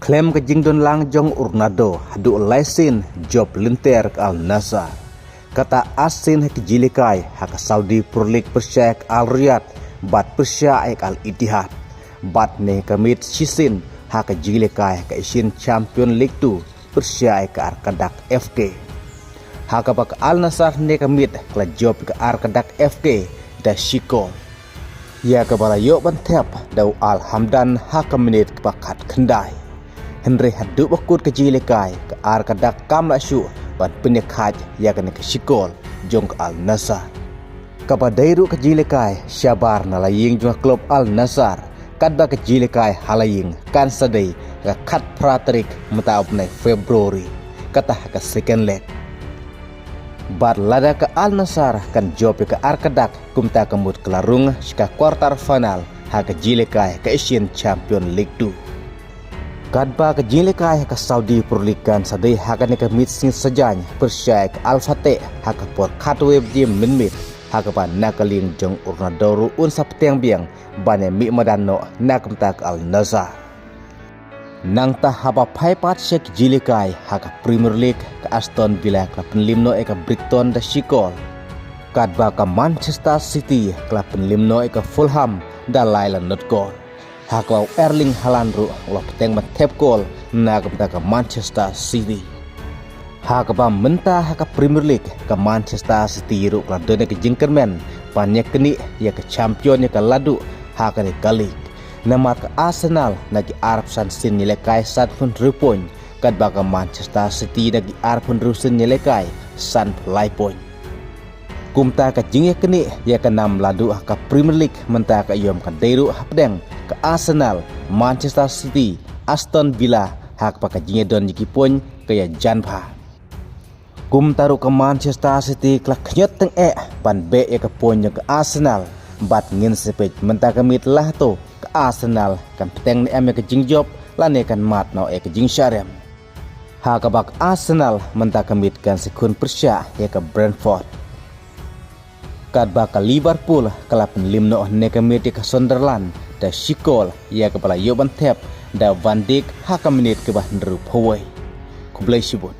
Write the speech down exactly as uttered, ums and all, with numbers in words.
Khlem ka jingdon lang jong u Ronaldo, haduh lai sien jop lynter ka Al Nassr. Kata ar sien ha ka jingïalehkai ha ka Saudi Pro League pyrshah ka Al Riyadh bad pyrshah ka Al Ittihad. Bad ne ka miet shisien ha ka jingïalehkai ha ka Asian Champion League two pyrshah ka Arkadak F K. Ha kaba ka Al Nassr ne ka miet ka la jop ka Arkadak F K da shi kol, ïa kaba la ïoh ban thep da u Al Hamdan ha ka minit kaba khatkhyndai. Hynrei haduh ba kut ka jingïalehkai, ka Arkadak kam lah shuh ban pynïakhaid ïa kane ka shi kol jong ka Al Nassr. Kaba dei ruh ka jingïalehkai shabar na la ïing jong ka klub Al Nassr, katba ka jingïalehkai ha la ïing kan sa dei ha ka khatphra tarik mynta u bnai February, kata ha ka second leg. Bad lada ka Al Nassr kan jop ïa ka Arkadak, kumta ka mut ka la rung sha ka quarter final ha ka jingïalehkai ka Asian Champion League two. Katba ka jingïalehkai ha ka Saudi Pro League kan sa dei ha kane ka miet sngi Saitjaiñ pyrshah ka Al Fateh ha ka por khatwei baje mynmiet, ha kaba na ka liang jong u Ronaldo ruh un sa bteng biang ban ïamih madan noh na ka bynta ka Al Nassr. Nangta haba phai pat sha ka jingïalehkai ha ka Premier League, ka Aston Villa ka la pynliem noh ïa ka Brighton da shi kol. Katba ka Manchester City ka la pynliem noh ïa ka Fulham da lai la nod kol. Ha kaba u Erling Haaland ruh u la bteng ban thep kol na ka bynta ka Manchester City. Ha kaba mynta ha ka Premier League, ka Manchester City ruh ka la don ïa ka jingkyrmen ban ïaknieh ïa ka champion ïa ka Ladduh ha kane ka league. Namar ka Arsenal na ki arphew san sien ïalehkai sanphew hynriew point, katba ka Manchester City na ki arphew hynriew sien ïalehkai sanphew lai point. Kumta ka jingïaknieh ïa ka nam Ladduh ha ka Premier League mynta ka aïom ka dei ruh hapdeng ka Arsenal, Manchester City, Aston Villa, ha kaba ka jingïadon ïa ki point ka ïajan bha. Kumta ruh ka Manchester City ka la khñiot tyngeh ban beh ïa ka point jong ka Arsenal, bad ngin sa peit mynta ka miet la hato ka Arsenal kan bteng ne em ïa ka jingjop lane kan mad noh ïa ka jingshah rem. Ha kaba ka Arsenal mynta ka miet kan sa khun pyrshah ïa ka Brentford. Katba ka Liverpool ka la pynliem noh ne ka miet ïa ka Sunderland da shi kol, ïa kaba la ïoh ban thep da Van Dijk ha ka minit kaba hynriewphew wei. Khublei shibun.